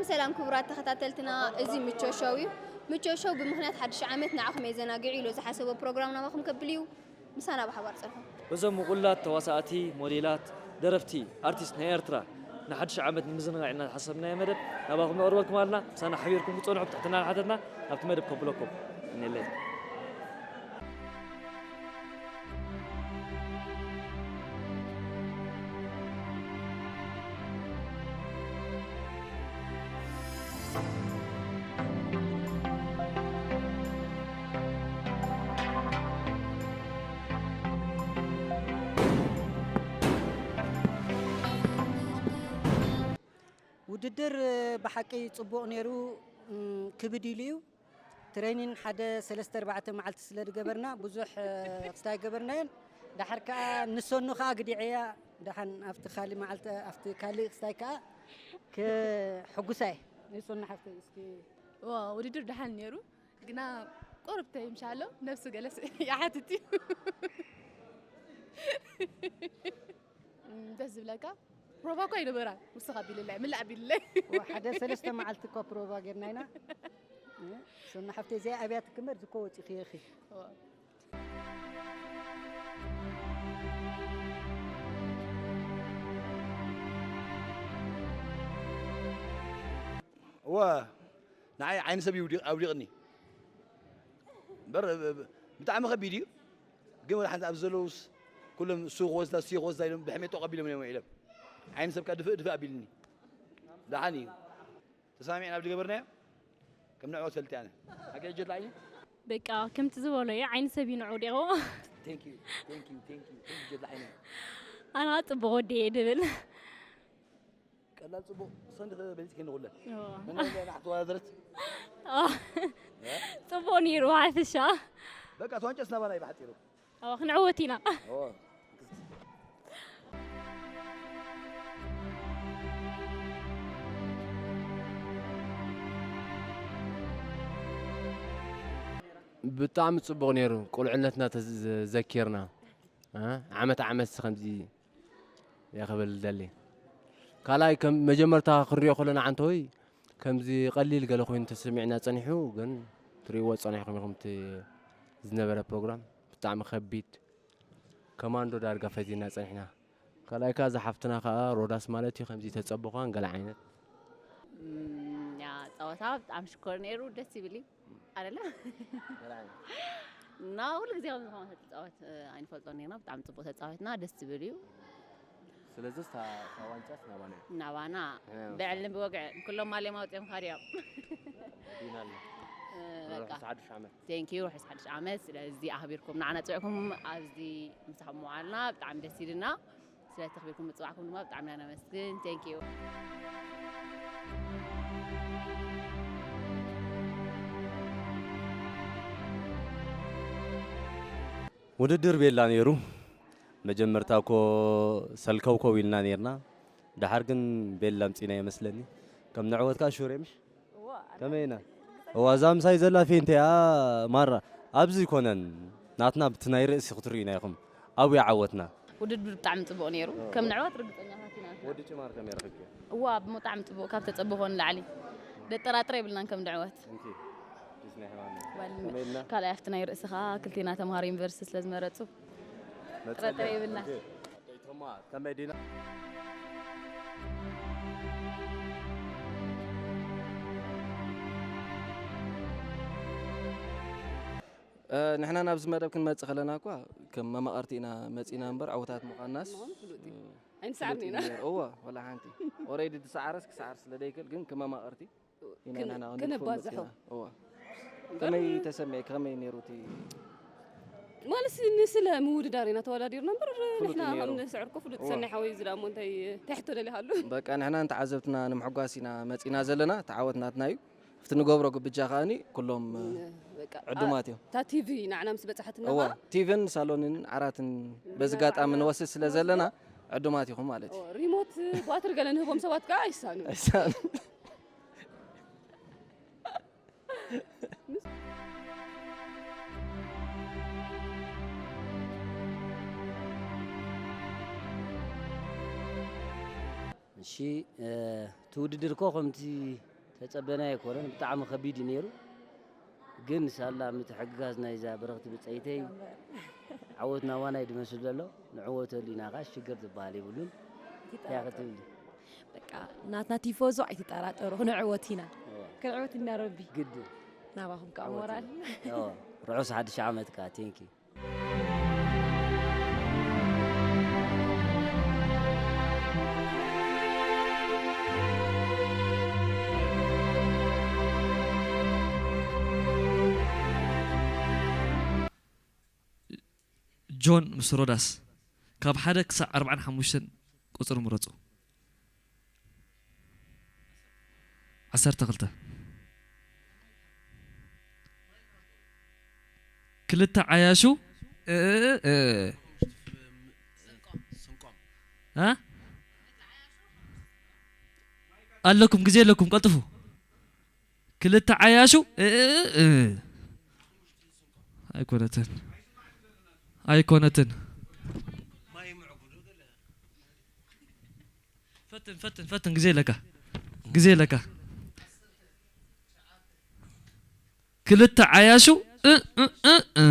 ሰላም ክቡራት ተኸታተልትና፣ እዚ ምቾ ሾው እዩ። ምቾ ሾው ብምኽንያት ሓድሽ ዓመት ንዓኹም የዘናግዕ ኢሉ ዝሓሰቦ ፕሮግራም ናባኹም ከብል እዩ። ምሳና ብሓባር ጸንሑ። በዞም ምቑላት ተዋሳእቲ፣ ሞዴላት፣ ደረፍቲ፣ ኣርቲስት ናይ ኤርትራ ንሓድሽ ዓመት ንምዝንጋዕ ኢልና ዝሓሰብናዮ መደብ ናባኹም ነቕርበልኩም ኣለና። ምሳና ሓቢርኩም ክጸንሑ ብትሕትና እናሓተትና ናብቲ መደብ ከብለኩም። እኔለይ። ውድድር ብሓቂ ጽቡቕ ነይሩ። እም፣ ክብድ ኢሉ እዩ። ትሬኒን ሓደ ሰለስተ ኣርባዕተ መዓልቲ ስለ ዝገበርና ብዙሕ፣ እ፣ ክስታይ ገበርናዮን። ደሓር ከኣ ንሰኑ ከኣ ግዲዐያ። ደሓን ኣብቲ ካልእ መዓልቲ፣ ኣብቲ ካልእ ክስታይ ከኣ ክሕጉሳ እየ። ንሰኑ ሓፍተይ እስኪ። ዋ፣ ውድድር ደሓን ነይሩ። ግና ቁሩብ ተይምሻሎ ነብሱ ገለስ ይሓትት እዩ። እም፣ ደስ ዝብለካ ፕሮቫ እኮ ኣይነበራን። ውስኽ ኣቢልለይ፣ ምልእ ኣቢልለይ። ዋ፣ ሓደ ሰለስተ መዓልቲ እኮ ፕሮቫ ጌርና ኢና። እ፣ ሰኑ ሓፍተይ እዚኣ ኣብያ ትክመር ዝኮ ወፂኺ ኢኺ። ዋ። እወ፣ ንዓይ ዓይኒ ሰብ እዩ ኣውዲቕ- ኣውዲቕኒ። እምበር፣ ብ- ብ- ብጣዕሚ ከቢድ እዩ። ግን ወላ ሓንቲ ኣብዚ ዘለውስ ኩሎም እሱ ክወስዳ፣ እሱ ክወስዳ ኢሎም ብሕሜት ጠቕ ኣቢሎም እዮም ውዒሎም። ዓይኒ ሰብ ከኣ ድፍእ ድፍእ ኣቢልኒ። ደሓን እዩ። ተሰማሚዕና ኣብ ዝገበርናዮ ከም ንዕወት ፈልጥ ኣነ። ሓቂ ሕጂ ኣድላዒ እዩ። በቃ ከምቲ ዝበሎ እዩ ዓይኒ ሰብ እዩ ንዑ ዲቑ Thank you, thank you, thank you, thank you ጀብላ ዓይኒ። ኣና ጽቡቕ ወዲ እየ ድብል ቀላል ጽቡቕ ሰንዲ በሊጽ ክንኹለ እዎ። መናያ ናሕቲ ተወዳደረት ጽቡቕ ነይሩ ሓፍሻ በቃ ተዋንጨስ ናባና ይባሕጢሩ ኣዎ ክንዕወት ኢና ብጣዕሚ ጽቡቕ ነይሩ ቁልዕነትና ተዘኪርና ዓመት ዓመት ከምዚ እየ ክብል ደሊ ካልኣይ ከም መጀመርታ ክንሪኦ ከለና ዓንተወይ ከምዚ ቀሊል ገለ ኮይኑ ተሰሚዕና ጸኒሑ ግን ትሪእዎ ጸኒሕኩም ኢኹም እቲ ዝነበረ ፕሮግራም ብጣዕሚ ከቢድ ከማንዶ ዳርጋ ፈዚና ጸኒሕና ካልኣይ ከኣ ዝሓፍትና ከኣ ሮዳስ ማለት እዩ ከምዚ ተጸበኳን ገለ ዓይነት ያ ጸወታ ብጣዕሚ ሽኮር ነይሩ ደስ ይብል እዩ ኣደለ እና ኩሉ ግዜ ከምዚ ከማን ተፃወት ኣይንፈልጦ ነርና ብጣዕሚ ፅቡቅ ተፃወትና ደስ ዝብል እዩ ስለዚ እታ ዋንጫስ ናባና እያ ናባና ብዕልን ብወግዕን ኩሎም ማልዮም ኣውፅኦም ካድዮም ዲናለ በቃ ርሑስ ሓድሽ ዓመት ቴንክ ዩ ርሑስ ሓድሽ ዓመት ስለዚ ኣኽቢርኩም ንዓና ፅዕኩም ኣብዚ ምሳኹም ምዋልና ብጣዕሚ ደስ ኢልና ስለ ተኽቢርኩም ምፅዋዕኩም ድማ ብጣዕሚ ኢና ነመስግን ቴንክ ዩ ውድድር ቤላ ነይሩ መጀመርታ እኮ ሰልከውከው ኢልና ነርና ደሓር ግን ቤላ ኣምፂና ይመስለኒ ከም ንዕወትካ ሹር ምሽ ከመይ ኢና እዋ እዛ ምሳይ ዘላ ፌንተ እያ ማራ ኣብዚ ይኮነን ናትና ብቲ ናይ ርእሲ ክትርእዩና ኢኹም ኣብያ ዓወትና ውድድር ብጣዕሚ ፅቡቕ ነይሩ ከም ንዕወት ርግፀኛታት ኢና ወዲ ጭማር ከመይ ረኺብኪ እዋ ብጣዕሚ ፅቡቕ ካብ ተፀበኾ ንላዕሊ ደጠራጥር የብልናን ከም ንዕወት እንኪ ዲስ ናይ ሕማም ባል ከመይ ኢልና ካልኣይ ኣብቲ ናይ ርእስኻ ክልቴና ተምሃሮ ዩኒቨርሲቲ ስለ ዝመረፁ ጥርጥር የብልና ቶማ ከመይ ዲና ንሕና ናብዚ መደብ ክንመፅእ ከለና እኳ ከም መማቕርቲ ኢና መፂና እምበር ዕውታት ምዃንናስ ኣይንሰዓርን ኢና እዋ ወላ ሓንቲ ኦረዲ ዝሰዓረስ ክሰዓር ስለ ደይክእል ግን ከም መማቕርቲ ኢና ንሕና ክንደግፎ መፂና እዋ ከመይ ተሰሚዐ ከመይ ነይሩ እቲ ማለት ንስለ ምውድዳር ኢና ተወዳዲርና እምበር ንሕና ከም ንስዕር ኮ ፍሉጥ ሰናይ ሓወይ ዝዳ እሞ እንታይ እንታይ ሕቶ ደሊኻ ኣሎ በቃ ንሕና ንተዓዘብትና ንምሕጓስ ኢና መፂና ዘለና ተዓወት ናትና እዩ ኣብቲ ንገብሮ ግብጃ ከኣኒ ኩሎም ዕዱማት እዮም እታ ቲቪ ንዓና ምስ በፃሓትና እዋ ቲቪን ሳሎንን ዓራትን በዚ ጋጣሚ ንወስድ ስለ ዘለና ዕዱማት ኢኹም ማለት እዩ ሪሞት ባትሪ ገለ ንህቦም ሰባት ከዓ ኣይሳኑ ኣይሳኑ እሺ እቲ ውድድር እኮ ከምቲ ተጸበናዮ ኣይኮነን፣ ብጣዕሚ ከቢድ እዩ ነይሩ። ግን ሳላ ምትሕግጋዝ ናይዛ ብርኽቲ ብጸይተይ፣ ዓወት ናባና እዩ ዝመስል ዘሎ። ንዕወተሉ ኢና፣ ካሽ ሽግር ዝበሃል የብሉን። እንታይ ክትብሊ? በቃ ናትና ቲፎዞ ኣይትጠራጠሩ፣ ክንዕወት ኢና። እወ። ክንዕወት ኢና ረቢ። ግድን። ናባኹም ከዓ ዓወት ሞራል። ኢና። እወ። ርሑስ ሓድሽ ዓመት ከዓ። ቴንኪ። ጆን ምስ ሮዳስ ካብ ሓደ ክሳብ ኣርብዓን ሓሙሽተን ቁጽሪ ምረጹ። ዓሰርተ ክልተ። ክልተ ዓያሹ፣ እ፣ እ፣ እ። እ? ኣለኩም፣ ግዜ ኣለኩም፣ ቀልጥፉ። ክልተ ዓያሹ፣ እ፣ እ፣ እ። ኣይኮነትን። ኣይኮነትን። ፈትን፣ ፈትን፣ ፈትን፣ ግዜ ኣለካ። ግዜ ኣለካ። ክልተ ዓያሹ፣ እ፣ እ፣ እ፣ እ።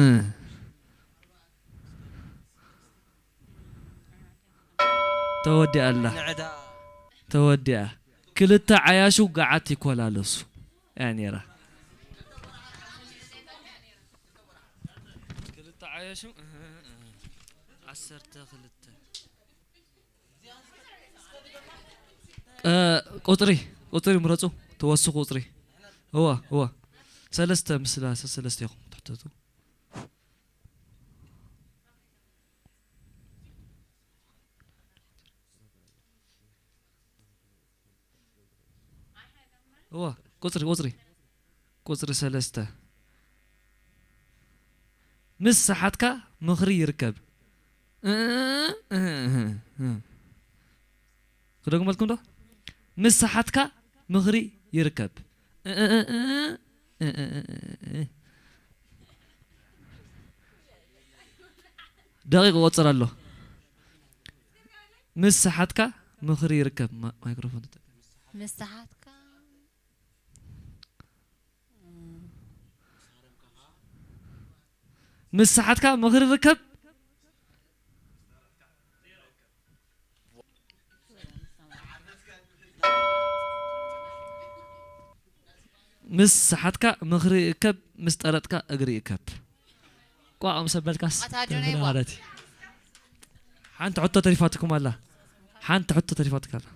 ተወዲኣ ኣላ። ንዕዳ። ተወዲኣ። ክልተ ዓያሹ ገዓት ይኮላለሱ። እያ ነይራ። ክልተ ዓያሹ፣ እ፣ እ፣ እ። ዓሰርተ ክልተ። እ፣ ቁጽሪ፣ ቁጽሪ ምረጹ፣ ተወስኹ ቁጽሪ። እዋ፣ እዋ። ሰለስተ ምስላ፣ ሰ-፣ ሰለስተ ኢኹም ትሕተቱ። እዋ፣ ቁጽሪ፣ ቁጽሪ። ቁጽሪ ሰለስተ። ምስ ሰሓትካ ምኽሪ ይርከብ። እ፣ እ፣ እ፣ እ። ክደግመልኩም ዶ? ምስ ሰሓትካ ምኽሪ ይርከብ። እ፣ እ፣ እ፣ እ፣ እ። ደቂቕ ይቆጽር ኣሎ። ምስ ሰሓትካ ምኽሪ ይርከብ። ማ-፣ ማይክሮፎን ተጠቀም። ምስ ሰሓትካ ምስ ሰሓትካ ምኽሪ ርከብ። ምስ ሰሓትካ ምኽሪ እከብ፣ ምስ ጠረጥካ እግሪ እከብ። ቋቕ ምስ ኣበልካስ ኣታ ጆነይ ተብለ ቧ። ማለት እዩ። ሓንቲ ሕቶ ተሪፋትኩም ኣላ። ሓንቲ ሕቶ ተሪፋትካ ኣላ።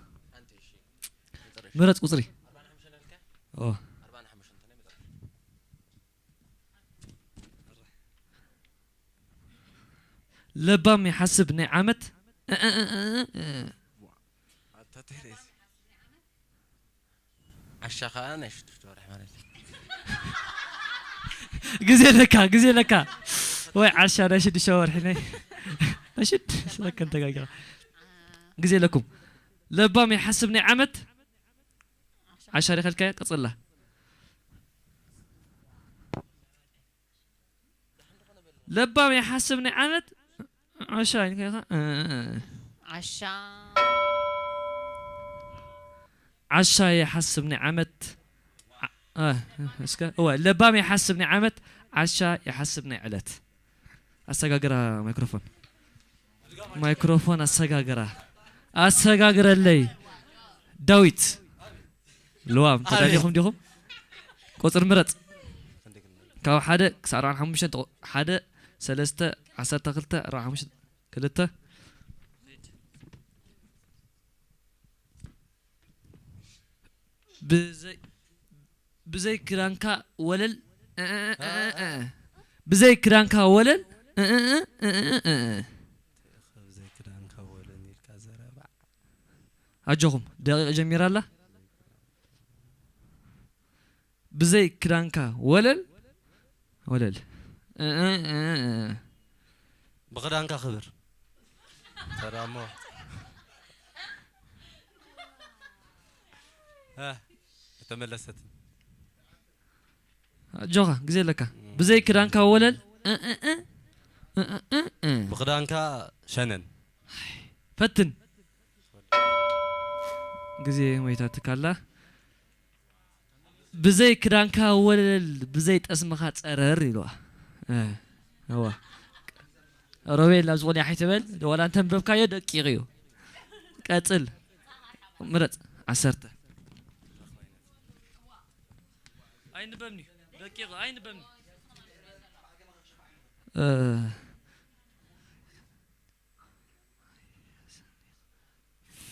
ምረጽ ቁጽሪ። ኦ። ለባም ይሓስብ ናይ ዓመት። እ፣ እ፣ እ፣ እ፣ እ። ኣታ ቴሬዝ። ዓሻ ኸኣ ናይ ሽዱሽተ ወርሒ ማለት እዩ። ግዜ ለካ፣ ግዜ ለካ። ወይ ዓሻ ናይ ሽዱሽተ ወርሒ ናይ፣ ናይ ሽዱሽተ ሰከንድ ተጋጊኻ። ግዜ ለኩም። ለባም ይሓስብ ናይ ዓመት። ዓሻ ዲኻ ኢልካዮ? ቀጽላ። ለባም ይሓስብ ናይ ዓመት። ዓሻ ኢልካ ኢኻ? እ፣ እ፣ እ። ዓሻ። ዓሻ ይሓስብ ናይ ዓመት። ዓ-፣ እ፣ እስከ፣ እወ፣ ለባም ይሓስብ ናይ ዓመት፣ ዓሻ ይሓስብ ናይ ዕለት። ኣሰጋግራ ማይክሮፎን። ማይክሮፎን ኣሰጋግራ። ኣሰጋግረለይ። ዳዊት። ልዋም፣ ኣቤት። ተዳሊኹም ዲኹም? ቁጽሪ ምረጽ። ካብ ሓደ ክሳብ ኣርባዓን ሓሙሽተን ተቆ-፣ ሓደ፣ ሰለስተ፣ ዓሰርተ ክልተ፣ ኣርባዓን ሓሙሽተን፣ ክልተ። ብዘይ፣ ብዘይ ክዳንካ ወለል፣ እ፣ እ፣ እ፣ እ፣ እ። ብዘይ ክዳንካ ወለል፣ እ፣ እ፣ እ፣ እ፣ እ፣ እ። ብዘይ ክዳንካ ወለል ኢልካ ዘረባ። ኣጆኹም፣ ደቂቕ ጀሚራ ኣላ። ብዘይ ክዳንካ ወለል፣ ወለል። እ፣ እ፣ እ፣ እ። ብኽዳንካ ክብር። ተራሞ። እ፣ ተመለሰት። ኣጆኻ፣ ግዜ ኣለካ። ብዘይ ክዳንካ ወለል፣ እ፣ እ፣ እ፣ እ፣ እ፣ እ፣ እ። ብኽዳንካ ሸነን። ፈትን። ግዜ መይታትካ ኣላ። ብዘይ ክዳንካ ወለል፣ ብዘይ ጠስምኻ ጸረር ኢልዋ። እ፣ እዋ። ሮቤል፣ ናብ ዝኾነ ሓይ ትበል፣ ዋላ እንተንበብካዮ ደቂቕ እዩ። ቀጽል። ምረጽ። ዓሰርተ። ኣይንበብኒ። ደቂቕ፣ ኣይንበብኒ። እ፣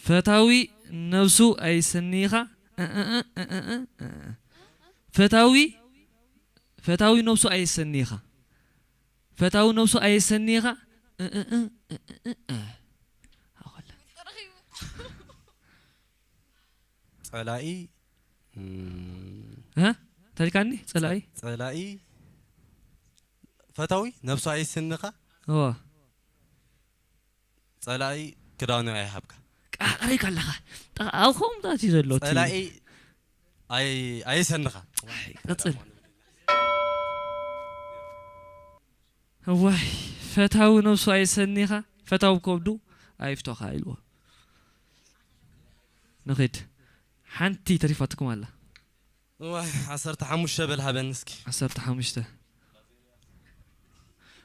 ፈታዊ ነብሱ ኣይሰንይኻ። እ፣ እ፣ እ፣ እ፣ እ፣ እ። ፈታዊ፣ ፈታዊ ነብሱ ኣይሰንይኻ። ፈታዊ ነብሱ ኣይሰንይኻ። እ፣ እ፣ እ፣ እ፣ እ፣ እ። ኣኸለ። ጸላኢ፣ እም፣ እ? ተልካኒ ጸላኢ? ጸላኢ፣ ፈታዊ ነብሱ ኣይስንኻ። እዋ። ጸላኢ ክዳኑ ኣይሃብካ። ቃ-፣ ቀሪብካ ኣለኻ። ጠ-፣ ኣብ ከምኡታት እዩ ዘሎ እቲ ጸላኢ ኣይ-፣ ኣይሰንኻ። ቀጽል። እዋይ፣ ፈታዊ ነብሱ ኣይሰኒኻ፣ ፈታዊ ከብዱ ኣይፍቶኻ ኢልዎ። ንኺድ። ሓንቲ ተሪፋትኩም ኣላ። እዋይ፣ ዓሰርተ ሓሙሽተ በል ሃበኒ እስኪ። ዓሰርተ ሓሙሽተ።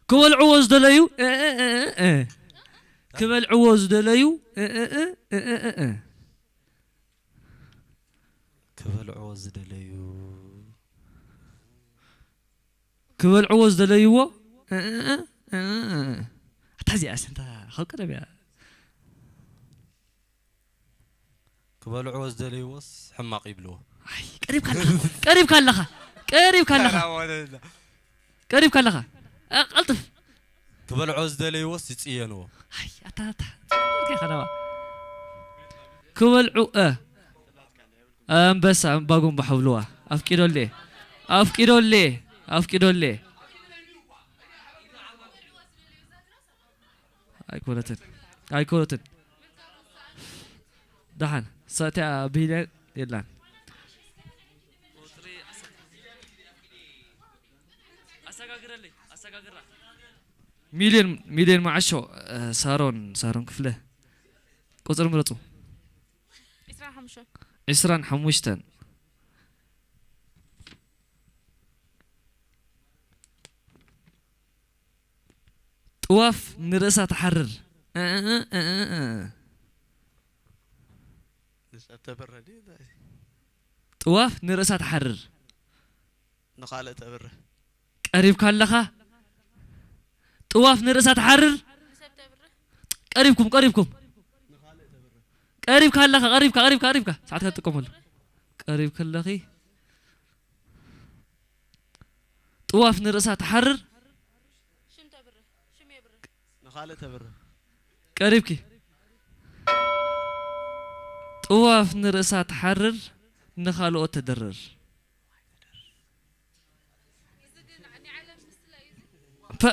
ክበልዕዎ ዝደለዩ፣ እ፣ እ፣ እ፣ እ፣ እ። ክበልዕዎ ዝደለዩ፣ እ፣ እ፣ እ፣ እ፣ እ፣ እ፣ እ። ክበልዕዎ ዝደለዩ። ክበልዕዎ ዝደለይዎ፣ እ፣ እ፣ እ፣ እ፣ እ። ኣታ እዚኣስ እንታ ካብ ቀደም እያ። ክበልዕዎ ዝደለይዎስ ሕማቕ ይብልዎ። ኣይ፣ ቀሪብካ ኣለኻ። ቀሪብካ ኣለኻ። ቀሪብካ ኣለኻ። ቀሪብካ ኣለኻ። እ፣ ቀልጥፍ። ክበልዕዎ ዝደለይዎስ ይጽየንዎ። ኣይ፣ ኣታ፣ ኣታ። ጽየንካ ኢኻ ነባ። ክበልዑ፣ እ። ኣንበሳ እምባ ጉምባሕ ብልዋ። ኣፍቂዶሌ። ኣፍቂዶሌ። ኣፍቂዶሌ። ኣይኮነትን። ኣይኮነትን። ደሓን። ሰትያ ብሂለ የላን። ኣሰጋግረለይ። ኣሰጋግራ። ሚልዮን፣ ሚልዮን መዓሾ፣ እ፣ ሳሮን፣ ሳሮን ክፍለ። ቁጽሪ ምረጹ። ዒስራን ሓሙሽተን። ዒስራን ሓሙሽተን። ጥዋፍ ንርእሳ ትሓርር። እ፣ እ፣ እ፣ እ፣ እ። ንሰብ ተብረ ድዩ? ጥዋፍ ንርእሳ ትሓርር። ንኻልእ ተብረ። ቀሪብካ ኣለኻ። ጥዋፍ ንርእሳ ትሓርር። ቀሪብኩም፣ ቀሪብኩም። ቀሪብካ ኣለኻ፣ ቀሪብካ፣ ቀሪብካ፣ ቀሪብካ። ሰዓትካ ትጥቀመሉ። ቀሪብካ ኣለኺ። ጥዋፍ ንርእሳ ትሓርር። ንኻልእ ተብረ። ቀሪብኪ። ጥዋፍ ንርእሳ ትሓርር፣ ንኻልኦት ተደርር። ፐ፣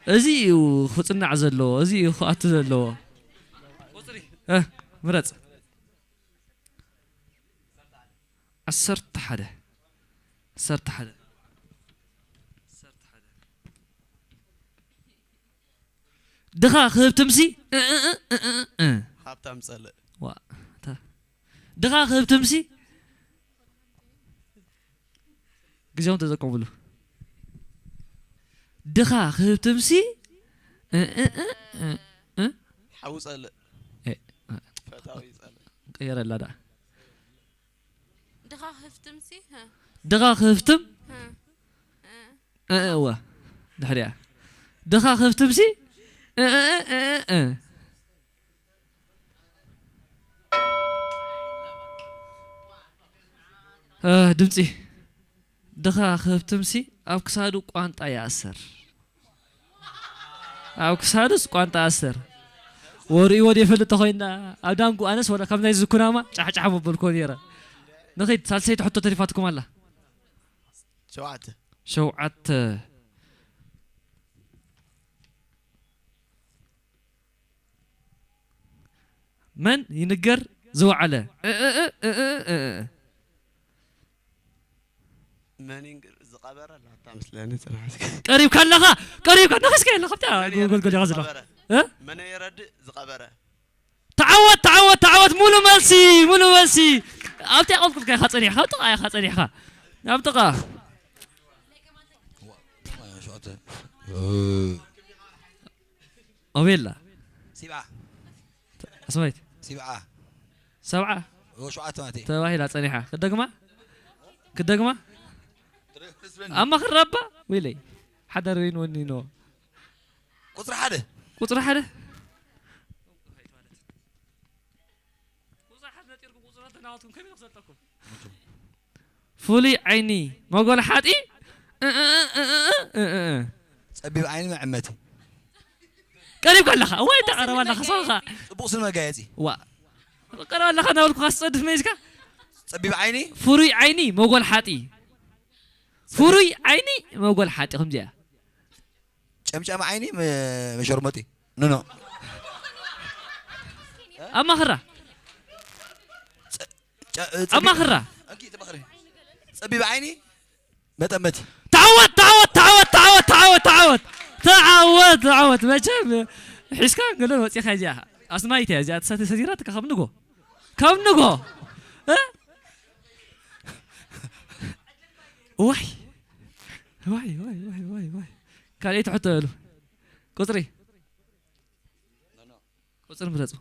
እዚ እዩ ክጽናዕ ዘለዎ፣ እዚ እዩ ክኣቱ ዘለዎ። እ፣ ምረጽ። ዓሰርተ ሓደ። ዓሰርተ ሓደ። ድኻ ክህብ ትምሲ፣ እ፣ እ፣ እ፣ እ፣ እ፣ እ። ሃብታም ጸልእ። ዋ፣ እታ ድኻ ክህብ ትምሲ፣ ግዜኦም ተጠቀምሉ። ድኻ ክህብ ትምሲ፣ እ፣ እ፣ እ፣ እ፣ እ። ሓው ጸልእ። እ፣ እ። ፈታዊ ጸልእ። ቀየረላ ደኣ። ድኻ ክህብ ትምሲ፣ ሀ። ድኻ ክህብ ትም፣ ሀ። እ፣ እ፣ እወ። ድሕሪኣ። ድኻ ክህብ ትምሲ፣ እ፣ እ፣ እ፣ እ፣ እ። እ፣ ድምጺ። ድኻ ክህብ ትምሲ፣ ኣብ ክሳዱ ቋንጣ ይኣስር። ኣብ ክሳዱስ ቋንጣ ኣስር። ወርእይዎ ዘይፈልጥ ተኾይና፣ ኣብ ዳንጉ ኣነስ ወላ ካብ ናይ ዝኩናማ ጫሕጫሕ መበልኮ ነይረ። ንኺድ፣ ሳልሰይቲ ሕቶ ተሪፋትኩም ኣላ። ሸውዓተ። ሸውዓተ። መን ይንገር ዝወዓለ? እ፣ እ፣ እ፣ እ፣ እ፣ እ። መን ይንገር ዝቐበረ? ላታ ምስለኒ ጽናሕ እስኪ። ቀሪብካ ኣለኻ፣ ቀሪብካ ኣለኻ። እስከ የለ፣ ካብታ መን የረድእ ጎልጎል ኢኻ ዘለኻ። ዝቐበረ? እ? መን የረድእ ዝቐበረ? ተዓወት፣ ተዓወት፣ ተዓወት። ሙሉ መልሲ፣ ሙሉ መልሲ። ኣብቲ ኣቐልቅልካ ኢኻ ጸኒሕካ፣ ኣብ ጥቓ ኢኻ ጸኒሕካ። ኣብ ጥቓ። ሸውዓተ። ኣቤላ። ሲብዓ። ኣስማይት። ሲብዓ። ሰብዓ። ሸውዓተ ማለት እዩ። ተባሂላ ጸኒሓ። ክደግማ? ክደግማ? ኣብ ማኽር ኣባ? ወይለይ። ሓዳር ወይን ወኒኖ። ቁጽሪ ሓደ። ቁጽሪ ሓደ? ቁጽሪ ሓደ ነጢርኩም ቁጽሪ ተናወትኩም ከመይ ክፈልጠኩም? ፍሉይ ዓይኒ መጎልሓጢ። እ፣ እ፣ እ፣ እ፣ እ፣ እ፣ እ። ጸቢብ ዓይኒ መዐመቲ። ቀሪብካ ኣለኻ። እዋይ፣ ተቐረባ ኣለኻ፣ ሰኻ። ጽቡቕ ስነ መጋየጺ። ዋ። ቀረባ ኣለኻ እናበልኩ ካስ ጸድፍ መይዝካ? ጸቢብ ዓይኒ። ፍሩይ ዓይኒ መጎልሓጢ። ፍሩይ ዓይኒ መጎልሓጢ ከምዚኣ። ጨምጫም ዓይኒ መ-፣ መሸርመጢ። ኖ፣ ኖ። ኣብ ማኽራ። ጸ-፣ ጨ-፣ እ፣ ኣብ ጸቢብ-፣ ማኽራ። እንኪ ተማኽሪ። ጸቢብ ዓይኒ መጠመቲ። ተዓወት፣ ተዓወት፣ ተዓወት፣ ተዓወት፣ ተዓወት፣ ተዓወት፣ ተዓወት። መቸም ሒዝካ ገለ ወጺኻ እዚኣ። ኣስማይት እያ እዚኣ፣ ተሰ-፣ ተሰቲራትካ ካብ ንጎ። ካብ ንጎ። እ? ዋይ። ዋይ፣ ዋይ፣ ዋይ፣ ዋይ፣ ዋይ። ካልኣይቲ ሕቶ በሉ። ቁጽሪ። ቁጽሪ ምረጹ።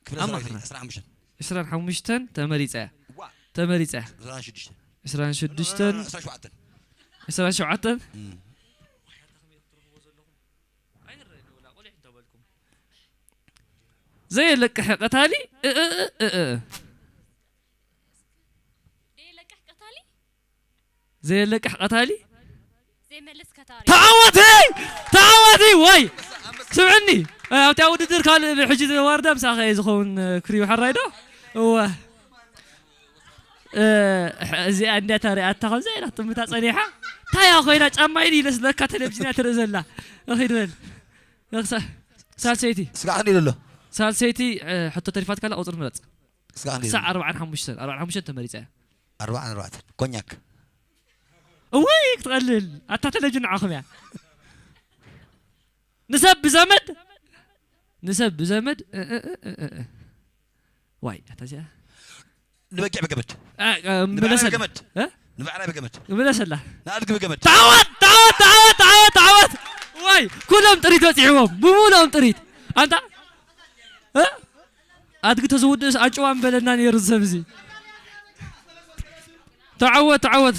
ክፍለ ኣብ ሰራዊት ማእኸል። ዕስራን ሓሙሽተን። ዕስራን ሓሙሽተን ተመሪጸ እያ። ዋ። ተመሪጸ እያ። ዕስራን ሽዱሽተን። ዕስራን ሽዱሽተን። ዕስራን ሸውዓተን። ዕስራን ሸውዓተን። እም። ዘየለቅሕ ቀታሊ፣ እ፣ እ፣ እ፣ እ፣ እ። ዘየለቅሕ ቀታሊ? ዘየለቅሕ ቀታሊ? ዘይመልስ ከታሪ። ተዓወቲ! ተዓወቲ! ወይ! ስምዕኒ፣ ኣብታ ውድድር ካልእ ሕጂ ዋርዳ ምሳኸ እዩ ዝኸውን፣ ክሪው ሓራይ ዶ? እወ። እ፣ እዚኣ እንድያ ተሪኣታ ከምዚ ኢላ ትጥምታ ጸኒሓ። እንታይ እያ ኮይና ጫማ ኢሉ ኢለስ ለካ ቴሌቪዥን እያ ትርኢ ዘላ። እኺድ በል። እኽሳ-፣ ሳልሰይቲ። ስጋዕ ክንደይ ኣሎ? ሳልሰይቲ፣ እ፣ ሕቶ ተሪፋትካ ኣላ ቁጽሪ ምረጽ። ስጋዕ ክንደይ ክሳዕ ኣሎ? ኣርባዓን ሓሙሽተን፣ ኣርባዓን ሓሙሽተን ተመሪጸ እያ። ኣርባዓን ኣርባዕተን። ኮኛክ። እወይ ክትቐልል። ኣታ ቴሌቪዥን ንዓኹም እያ። ንሰብ ብዘመድ፣ ንሰብ ብዘመድ፣ እ፣ እ፣ እ፣ እ፣ እ። ዋይ፣ ኣታ እዚኣ። ንበጊዕ ብገመድ። እ፣ እ፣ ንብዕራይ ምለሰላ። ብገመድ። እ? ንብዕራይ ብገመድ። ምለሰላ። ንኣድጊ ብገመድ። ተዓወት፣ ተዓወት፣ ተዓወት፣ ተዓወት፣ ተዓወት። ዋይ፣ ኩሎም ጥሪት በጺሕዎም። ብምሉኦም ጥሪት። ኣንታ? እ? ኣድጊ ተዝውድእስ ኣጭዋን በለና ነይሩ ሰብ እዚ። ተዓወት፣ ተዓወት።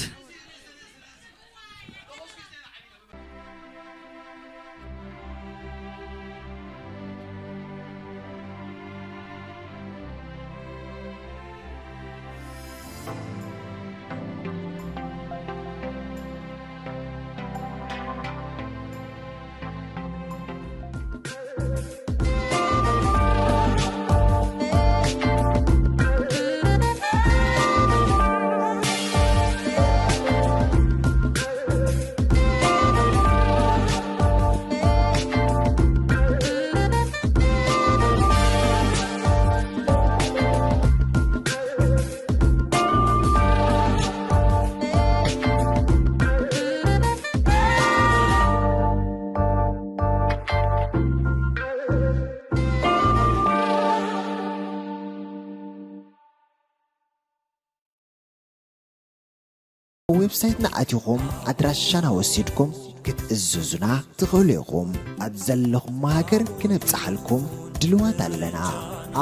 ዌብሳይትና ኣቲኹም ኣድራሻና ወሲድኩም ክትእዝዙና ትኽእሉ ኢኹም። ኣብ ዘለኹም ሃገር ክነብጽሓልኩም ድልዋት ኣለና።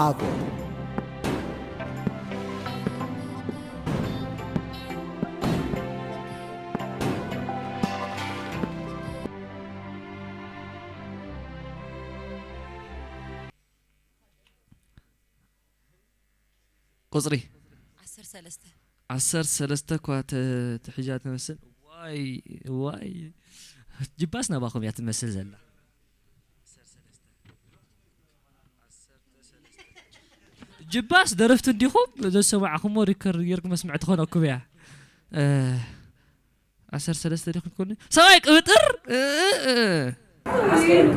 ኣጎ ቁጽሪ ዓሰርተ ሰለስተ። ዓሰርተ ሰለስተ እኳ ተ-፣ ትሕዛ ትመስል። ዋይ፣ ዋይ። ጅባስ ናባኹም እያ ትመስል ዘላ። ጅባስ ደረፍቲ እንዲኹም፣ ዘሰማዕኹሞ ሪከርድ ጌርኩም መስምዕ ትኾነኩም እያ። እ፣ ዓሰርተ ሰለስተ ዲኹም ትኮኑ? ሰብኣይ ቅብጥር፣ እ፣ እ፣ እ።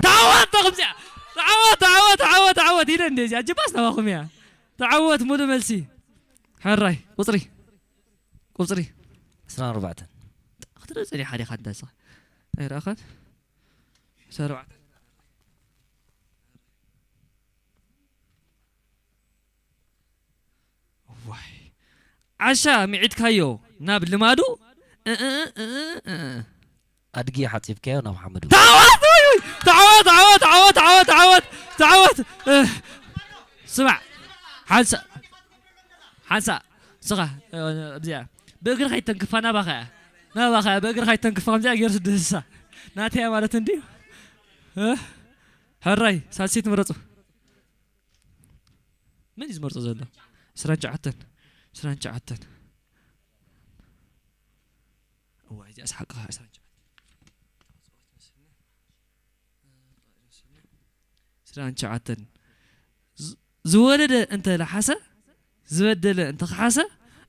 ተዓወት፣ ከምዚኣ። ተዓወት፣ ተዓወት፣ ተዓወት፣ ተዓወት። ኢለ እንደ እዚኣ። ጅባስ ናባኹም እያ። ተዓወት፣ ሙሉ መልሲ። ሕራይ፣ ቁጽሪ። ቁጽሪ። ዕስራን ኣርባዕተን። ክትርኢ ጸኒሓ ዲኻ እንዳ ንስኻ? ኣይረኣኻን? ዕስራን ኣርባዕተን። ዋይ። ዓሻ ምዒድካዮ ናብ ልማዱ፣ እ፣ እ፣ እ፣ እ፣ እ። ኣድጊ ሓጺብካዮ ናብ ሓመዱ። ተዓወት፣ ተዓወት፣ ተዓወት፣ ተዓወት፣ ተዓወት። እ፣ ስማዕ፣ ሓንሳ-፣ ሓንሳ-፣ ስኻ፣ እ፣ እዚኣ፣ ብእግርኻ ይተንክፋ፣ ናባኻ እያ፣ ናባኻ እያ፣ ብእግርኻ ይተንክፋ፣ ከምዚኣ ገይሩ ስድስሳ። ናተይ እያ ማለት እንድዩ። እ፣ ሕራይ፣ ሳልሲት ምረጹ። መን እዩ ዝመርጾ ዘሎ? ዕስራን ትሽዓተን፣ ዕስራን ትሽዓተን። እዋይ፣ እዚኣስ ሓቅኻ፣ ዕስራን ትሽዓተን። ዕስራን ትሽዓተን። ዝ-፣ ዝወለደ እንተ ለሓሰ፣ ዝበደለ እንተ ከሓሰ፣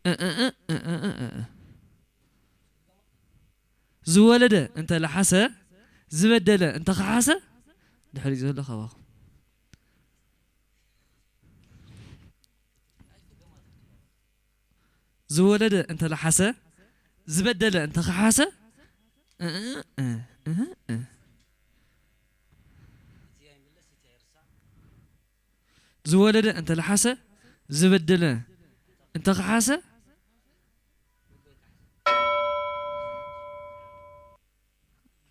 እ፣ እ፣ እ። ዝወለደ እንተ ለሓሰ፣ ዝበደለ እንተ ከሓሰ፣ ድሕሪኡ ዘሎ ካባኹም። ዝወለደ እንተ ለሓሰ፣ ዝበደለ እንተ ከሓሰ፣ እ፣ እ፣ እ፣ እ፣ እ። ዝወለደ እንተ ለሓሰ፣ ዝበደለ እንተ ከሓሰ፣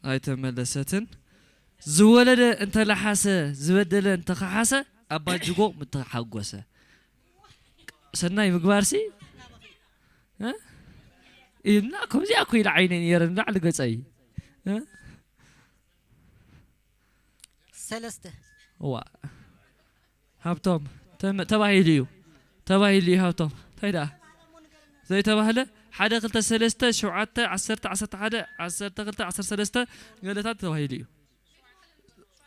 ኣይተመለሰትን። ዝወለደ እንተ ለሓሰ፣ ዝበደለ እንተ ከሓሰ፣ ኣባ ጅጎ ምተሓጎሰ። ሰናይ ምግባርሲ፣ እ? ኢልና ከምዚኣ እኮ ኢለ ዓይነይ ነይረ ንላዕሊ ገጸይ። እ? ሰለስተ። እዋ። ሃብቶም፣ ተመ-፣ ተባሂሉ እዩ። ተባሂሉ እዩ ሃብቶም። እንታይ ደኣ? ዘይተባህለ፣ ሓደ፣ ክልተ፣ ሰለስተ፣ ሸውዓተ፣ ዓሰርተ፣ ዓሰርተ ሓደ፣ ዓሰርተ ክልተ፣ ዓሰርተ ሰለስተ ገለታት ተባሂሉ እዩ።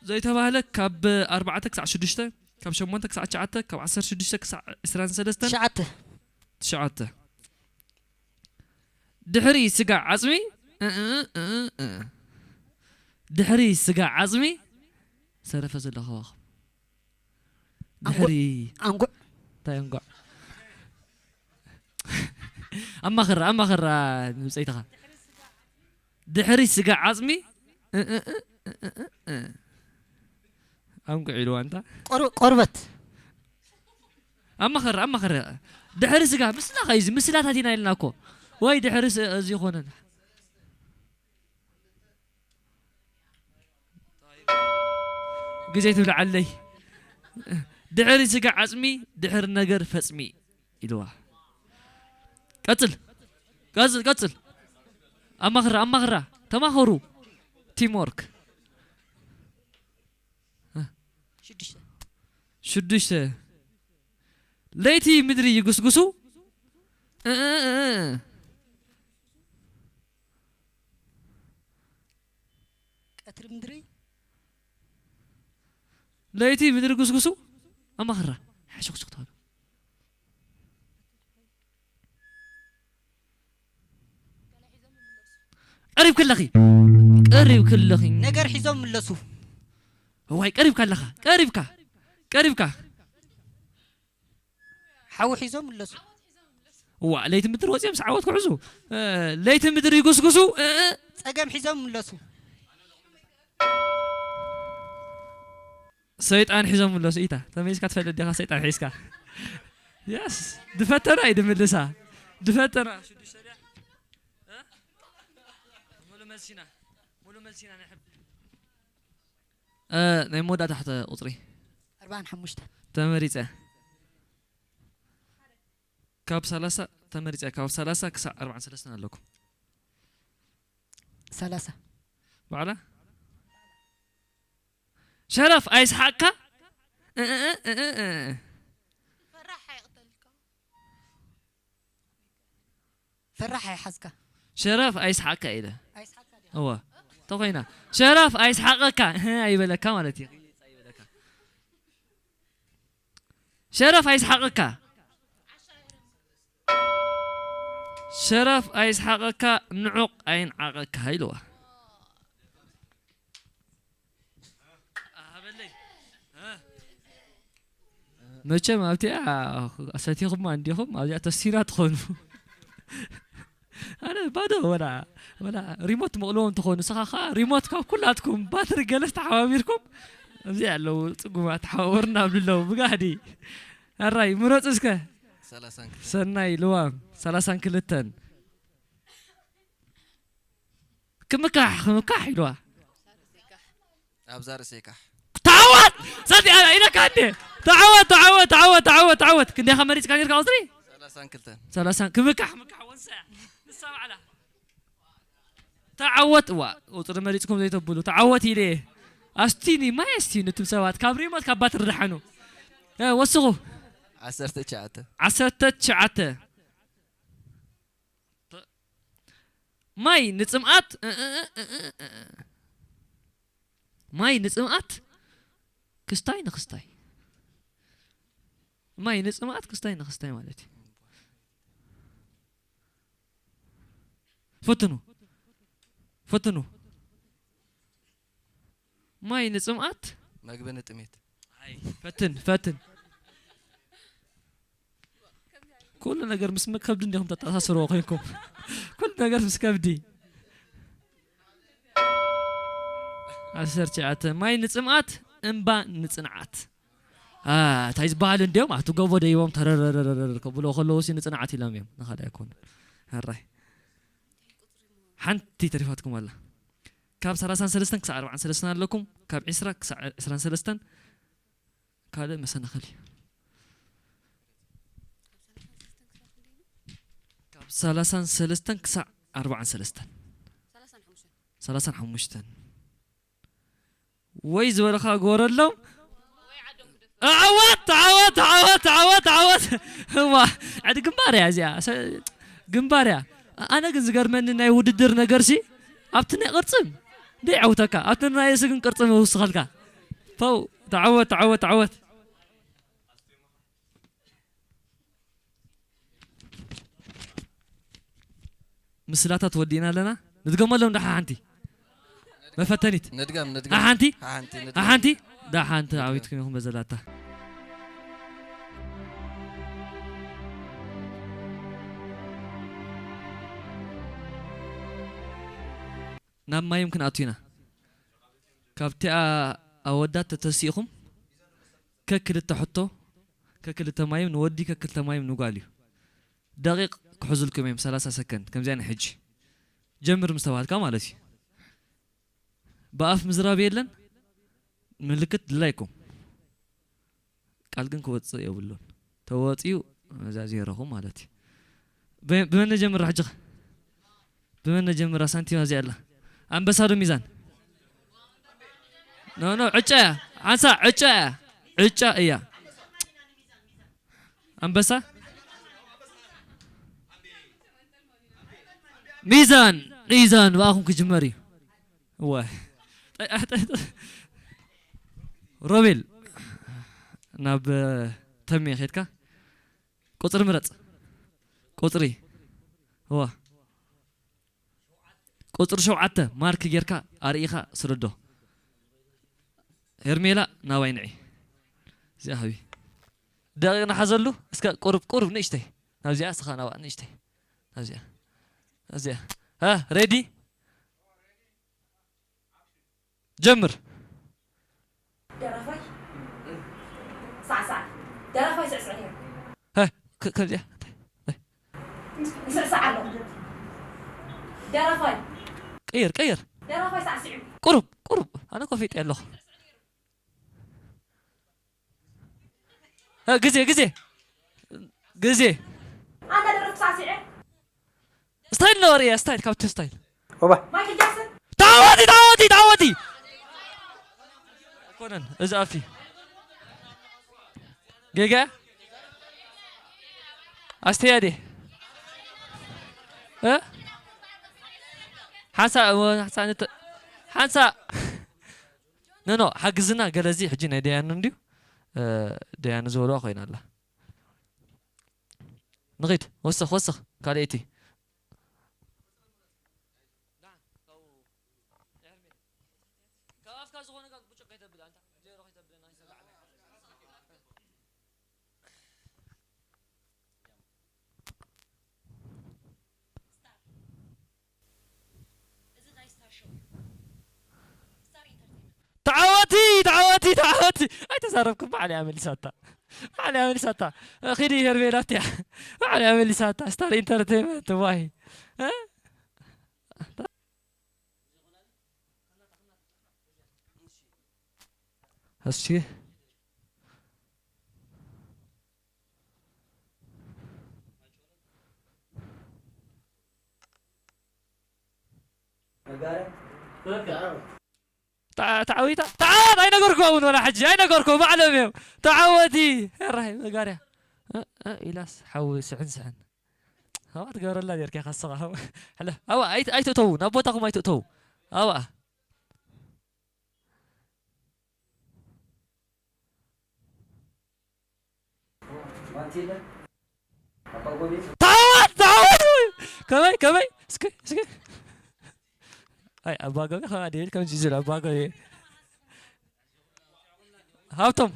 ዘይተባህለ፣ ካብ ኣርባዕተ ክሳዕ ሽዱሽተ፣ ካብ ሸሞንተ ክሳዕ ትሽዓተ፣ ካብ ዓሰርተ ሽዱሽተ ክሳዕ ዕስራን ሰለስተን። ትሽዓተ። ትሽዓተ። ድሕሪ ስጋ ዓጽሚ፣ እ፣ እ፣ እ፣ እ። ድሕሪ ስጋ ዓጽሚ፣ ሰረፈ ዘሎ ካባኹም። ኣንጉዕ። ድሕሪ ኣንጉዕ። እንታይ ኣንጉዕ? ኣማኽራ፣ ኣማኽራ ንብጸይትኻ። ድሕሪ ስጋ ዓጽሚ፣ እ፣ እ፣ እ። ኣንጉዕ ኢልዋ እንታ። ቆር-፣ ቆርበት። ኣማኽራ፣ ኣማኽራ። ድሕሪ ስጋ፣ ምስላ ኸይዚ፣ ምስላታት ኢና ኢልና እኮ። ወይ ድሕሪ ስ-፣ እዚ ይኾነን። ግዜ ትብልዓለይ። ድሕሪ ስጋ ዓጽሚ፣ ድሕሪ ነገር ፈጽሚ ኢልዋ። ቀጽል፣ ቀጽል፣ ቀጽል። ኣማኽራ፣ ኣማኽራ። ተማኸሩ። ቲም ወርክ። ሽዱሽተ። ሽዱሽተ። ለይቲ ምድሪ ይጉስጉሱ። እ፣ እ፣ እ፣ እ። ቀትሪ ምድሪ። ለይቲ ምድሪ ጉስጉሱ። ኣማኽራ። ሓሸኽሽኽ ተባሉ። ቀሪብክለኺ። ቀሪብክለኺ። ነገር ሒዞም ምለሱ። እዋይ፣ ቀሪብካ ኣለኻ። ቀሪብካ። ቀሪብካ። ሓዊ ሒዞም ምለሱ። እዋ፣ ለይቲ ምድሪ ወፂኦም ሰዓወት ክሕዙ። እ፣ ለይቲ ምድሪ ይጉስጉሱ። እ፣ እ። ጸገም ሒዞም ምለሱ። ሰይጣን ሒዞም ምለሱ። ኢታ፣ ተመይዝካ ትፈልጥ ዲኻ ሰይጣን ሒዝካ? የስ። ድፈተና እዩ ድምልሳ። ድፈተና። ሽዱሽተ ድያ? እ? ሙሉ መልሲና። ሙሉ መልሲና ናይ ሕብ-፣ እ፣ ናይ መወዳእታ ሕተ ቁጽሪ። ኣርባዓን ሓሙሽተን። ተመሪጸ። ካብ ሰላሳ ተመሪጸ፣ ካብ ሰላሳ ክሳዕ ኣርባዓን ሰለስተን ኣለኩም። ሰላሳ። ባዕላ? ሸረፍ ኣይስሓቅካ? እ፣ እ፣ እ፣ እ፣ እ። ፈራሕ ኣይቕተልካ። ፈራሕ ኣይሓዝካ። ሸረፍ ኣይስሓቅካ ኢለ። ኣይስሓቅካ ዲኻ? እወ። ተኾይና። ሸረፍ ኣይስሓቀካ። እህ፣ ኣይበለካ ማለት እዩ። ሸረፍ ኣይስሓቀካ። ሸረፍ ኣይስሓቀካ፣ ንዑቕ ኣይንዓቀካ ኢልዋ። ኣሃበለይ። መቸም ኣብቲኣ ሰቲኹማ እንዲኹም ኣብዚኣ ተሲና ትኾኑ። ኣነ ባዶ ወላ፣ ወላ ሪሞት መቕልዎም ትኾኑ። ንስኻ ኸዓ ሪሞት ካብ ኩላትኩም ባትሪ ገለስ ተሓባቢርኩም። ኣብዚኣ ኣለዉ ጽጉማት ተሓባበሩና ኣብሉ ኣለዉ። ብጋህዲ። ኣራይ፣ ምረጹ እስከ። ሰናይ ልዋም ሰላሳን ክልተን። ክምካሕ ክምካሕ ኢልዋ። ኣብዛ ርእሰይ ካሕ። ተዓወት! ሰቲ ኣላ ኢለካ እንዴ? ተዓወት ተዓወት ተዓወት ተዓወት ተዓወት። ክንደይ ከ መሪጽካ ነርካ ቁጽሪ? ሰላሳን ክልተን። ሰላሳን ክምካሕ ምካሕ ወንሳ። ንሳ ባዕላ። ተዓወት እዋ። ቁጽሪ መሪጽኩም ዘይተብሉ ተዓወት ኢለ። ኣስቲኒ ማይ ኣስቲኒ እቱም ሰባት ካብ ሪሞት ካብ ባትሪ ደሓኑ። እ፣ ወስኹ። ዓሰርተ ትሽዓተ። ዓሰርተ ትሽዓተ። ማይ ንጽምኣት እ፣ እ፣ እ፣ እ፣ እ፣ እ። ማይ ንጽምኣት ክስታይ ንክስታይ። ማይ ንጽምኣት ክስታይ ንክስታይ ማለት እዩ። ፈትኑ። ፈትኑ። ማይ ንጽምኣት መግቢ ንጥሜት። ኣይ፣ ፈትን፣ ፈትን። ኩሉ ነገር ምስ ከብዲ እንዲኹም ተተኣሳስርዎ ኮይንኩም። ኩሉ ነገር ምስ ከብዲ። ዓሰርተ ትሽዓተ። ማይ ንጽምኣት፣ እምባ ንጽንዓት። አ፣ እንታይ ዝበሃሉ እንዲዮም? ኣቲ ጎቦ ደይቦም ተረረረረረር ከብሎ ከለዉ ሲ ንጽንዓት ኢሎም እዮም። ንኻልእ ኣይኮኑን። ሕራይ። ሓንቲ ተሪፋትኩም ኣላ። ካብ ሰላሳን ሰለስተን ክሳዕ ኣርባዓን ሰለስተን ኣለኩም። ካብ ዕስራ ክሳዕ ዕስራን ሰለስተን ካልእ መሰናኸሊ። ካብ ሰላሳን ሰለስተን ክሳዕ ኣርባዓን ሰለስተን። ሰላሳን ሓሙሽተን። ወይ ዝበልኻ ግበረሎም። ዓወት፣ ዓወት፣ ዓወት፣ ዓወት፣ ዓወት። እዋ፣ ዕድ ግንባር እያ እዚኣ። ሰ-፣ ግንባር እያ። ኣነ ግን ዝገርመኒ ናይ ውድድር ነገር ሲ፣ ኣብቲ ናይ ቅርጽም ደይ ዓውተካ፣ ኣብቲ ናይ ርእሲ ግን ቅርጽም ይውስኸልካ። ፈው፣ ተዓወት፣ ተዓወት፣ ተዓወት። ምስላታት ወዲእና ኣለና። ንድገመሎም ደሓ ሓንቲ መፈተኒት። ንድገም፣ ንድገም። ሓንቲ? ሓንቲ፣ ንድገም። ሓንቲ? ደሓንቲ ንድገም። ዓዊትኩም ኢኹም በዘላታ። ናብ ማይም ክንኣቱ ኢና። ካብቲኣ ኣወዳት ተተሲእኹም ከክልተ ሕቶ፣ ከክልተ ማይም ንወዲ፣ ከክልተ ማይም ንጓል እዩ። ደቂቕ ክሕዙልኩም እዮም፣ ሰላሳ ሰከንድ። ከምዚኣ ናይ ሕጂ። ጀምር ምስ ተባህልካ ማለት እዩ። ብኣፍ ምዝራብ የለን፣ ምልክት ድላይኩም። ቃል ግን ክወጽእ የብሉን። ተወጺኡ፣ እዛ ዜሮኹም ማለት እዩ። ብ-፣ ብመን ነጀምራ ሕጂ ኸ? ብመን ነጀምራ? ሳንቲም ኣብዚኣ ኣላ። ኣንበሳ ዶ ሚዛን? ኖ፣ ኖ፣ ዕጫ እያ። ሓንሳእ ዕጫ እያ። ዕጫ እያ። ኣንበሳ? ሚዛን፣ ሚዛን፣ ብኣኹም ክጅመር እዩ። እወ። ጠ-፣ ጠ-፣ ጠ-፣ ሮቤል፣ ናብ፣ እ፣ ተሜ ኸድካ፣ ቁጽሪ ምረጽ። ቁጽሪ። እወ። ቁጽሪ ሸውዓተ ማርክ ጌርካ ኣርኢኻ ስረዶ። ሄርሜላ ናባይ ንዒ። እዚኣ ሃቢ። ደቂቕ ንሓዘሉ። እስከ ቁሩብ፣ ቁሩብ ንእሽተይ። ናብዚኣ እስኻ ናባኣ ንእሽተይ። ናብዚኣ። ናብዚኣ። ሃ፣ ሬዲ? ጀምር። ደራፋይ ሳዕሳዕ። ደራፋይ ስዕስዕ ነይሩ። ሀ፣ ከ-፣ ከምዚኣ። ይስዕስዕ ኣሎ። ደራፋይ። ቀይር፣ ቀይር። ደራፋይ ሳዕሲዑ። ቁሩብ፣ ቁሩብ። ኣነ ኮፊጠ ኣለኹ። ሀ፣ ግዜ፣ ግዜ። ግዜ። ኣነ ደረፍኩ ሳዕሲዐ። ስታይል ነው ርያ፣ ስታይል፣ ካብቲ ስታይል። ኦባ። ማይክል ጃክሰን። ተዓወቲ፣ ተዓወቲ፣ ተዓወቲ። ኣይኮነን፣ እዚ ኣፊ። ጌጋ? ኣስተያዴ። እ? ሓንሳ፣ ሓንሳ ንተ-፣ ሓንሳ። ኖ፣ ኖ፣ ሓግዝና ገለ እዚ ሕጂ ናይ ደያኑ እንድዩ። እ፣ ደያኑ ዝበልዋ ኮይና ኣላ። ንኺድ፣ ወስኽ፣ ወስኽ፣ ካልኣይቲ። ካብ ኣፍካ ዝኾነ ጋር ብጭቕ ከይተብል፣ ኣንታ ዜሮ ከይተብለና፣ ይሰጋዕና። ተዓወቲ፣ ተዓወቲ፣ ተዓወቲ። ኣይተዛረብኩም፣ ባዕለይ እያ መሊሳታ። ባዕላ እያ መሊሳታ። ኺዲ ሄርሜላ እቲያ። ባዕላ እያ መሊሳታ። ስታር ኢንተርቴይንመንት ዋይ። እ? እስኪ። ተዓ-፣ ተዓዊታ? ተዓወት! ኣይነገርኩዋ እውን ወላ ሕጂ፣ ኣይነገርኩዋ፣ ባዕሎም እዮም። ተዓወቲ! ራይ መጋርያ። እ፣ እ፣ ኢላስ ሓዊ ስሕን ስሕን። ኣብኣ ትገብረላ ኔርካ ኢኻ ንስኻ። ሕለፍ። ኣብኣ ኣይት-፣ ኣይትእተዉ፣ ናብ ቦታኹም ኣይትእተዉ። ኣብኣ። ተዓወት፣ ተዓወት! ከመይ፣ ከመይ? እስኪ፣ እስኪ። ኣይ፣ ኣባ ገበ ከመይ ደብል ከም ዚዝል ኣባ ገበ። ሃብቶም፣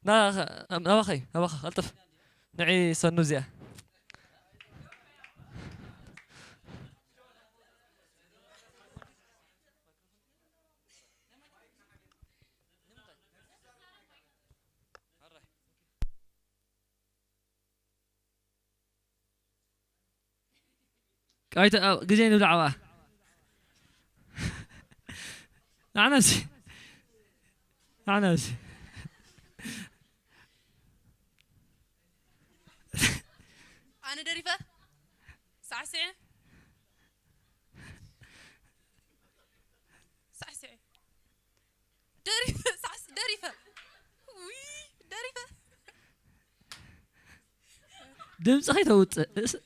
ና-፣ ናባኸይ፣ ናባኸ፣ ቀልጥፍ። ንዒ ሰኑ እዚኣ። ኣይተ-፣ ኣብ-፣ ግዜ ንብላ ዓዋ። ንዓና እዚ። ንዓና እዚ። ኣነ ደሪፈ። ሳዕስዐ። ሳዕስዐ። ደሪፈ፣ ሳዕስ-፣ ደሪፈ። ውይ፣ ደሪፈ። ድምፂ ከይተውፅእ። እስ-፣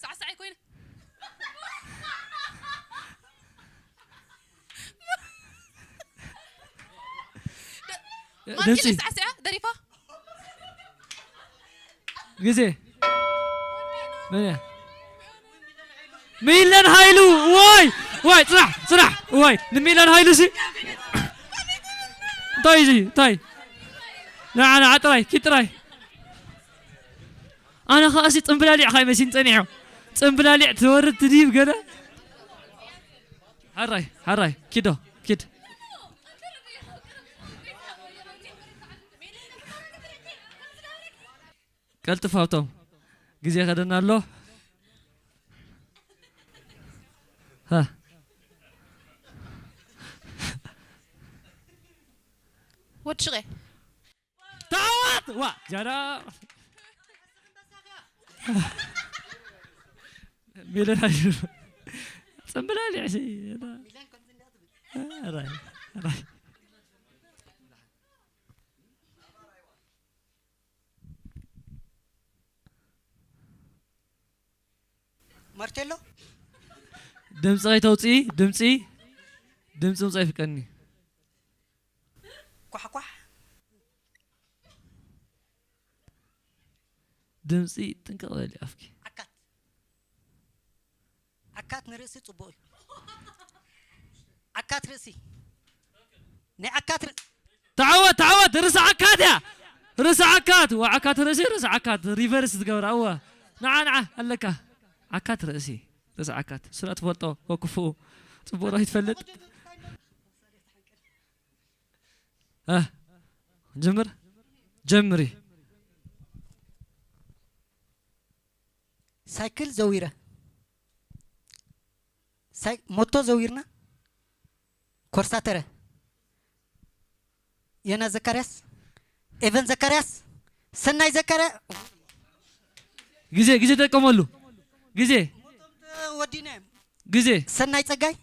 ሳዕሳዓይ ኮይነ። ደ-፣ ድምፂ። ማኪ ሳዕስዐ፣ ደሪፋ። ግዜ። መን እያ? ሚለን ሃይሉ። ዋይ፣ ዋይ፣ ፅናሕ፣ ፅናሕ። ዋይ፣ ንሚለን ሃይሉ ሲ። እንታይ እዚ? እንታይ? ንዓ፣ ንዓ ጥራይ፣ ኪድ ጥራይ። ኣነ ኸኣ ሲ ፅምብላሊዕ ኸኣ ይመሲን ፀኒሑ። ፅምብላሊዕ ትወርድ ትድይብ ገለ። ሓራይ፣ ሓራይ፣ ኪዶ፣ ኪድ። ቀልጥፍ ሃብቶም፣ ግዜ ከደና ኣሎ። ሃ። ወዲ ሽቐ። ተዓወት! ዋ፣ ጃዳ። ሚለን ኣዩ። ጽምብላሊዕ ሲ። ራይ፣ ራይ። ማርቴሎ? ድምፂ ከይተውፅኢ፣ ድምፂ፣ ድምፂ ምፅእ ይፍቀኒ። ኳሕኳሕ። ድምፂ ጥንቅቕ በሊ ኣፍኪ። ዓካት። ዓካት ንርእሲ ጽቡቕ እዩ። ዓካት ርእሲ። ናይ ዓካት ርእሲ። ተዓወት፣ ተዓወት፣ ርእሲ ዓካት እያ። ርእሲ ዓካት፣ ወዓካት ርእሲ፣ ርእሲ ዓካት፣ ሪቨርስ ትገብራ፣ እወ። ንዓ፣ ንዓ፣ ኣለካ። ዓካት ርእሲ፣ ርእሲ ዓካት። ስራ ትፈልጦ፣ ወክፍኡ። ጽቡቕ ዶ ይትፈልጥ? እ፣ ጀምር፣ ጀምሪ። ሳይክል ዘዊረ። ሳይ-፣ ሞቶ ዘዊርና። ኮርሳተረ። የና ዘካርያስ። ኤቨን ዘካርያስ። ሰናይ ዘካርያ-፣ ግዜ፣ ግዜ ተጠቀመሉ። ግዜ። ሞቶም ወዲና እዮም። ግዜ። ሰናይ ጸጋይ።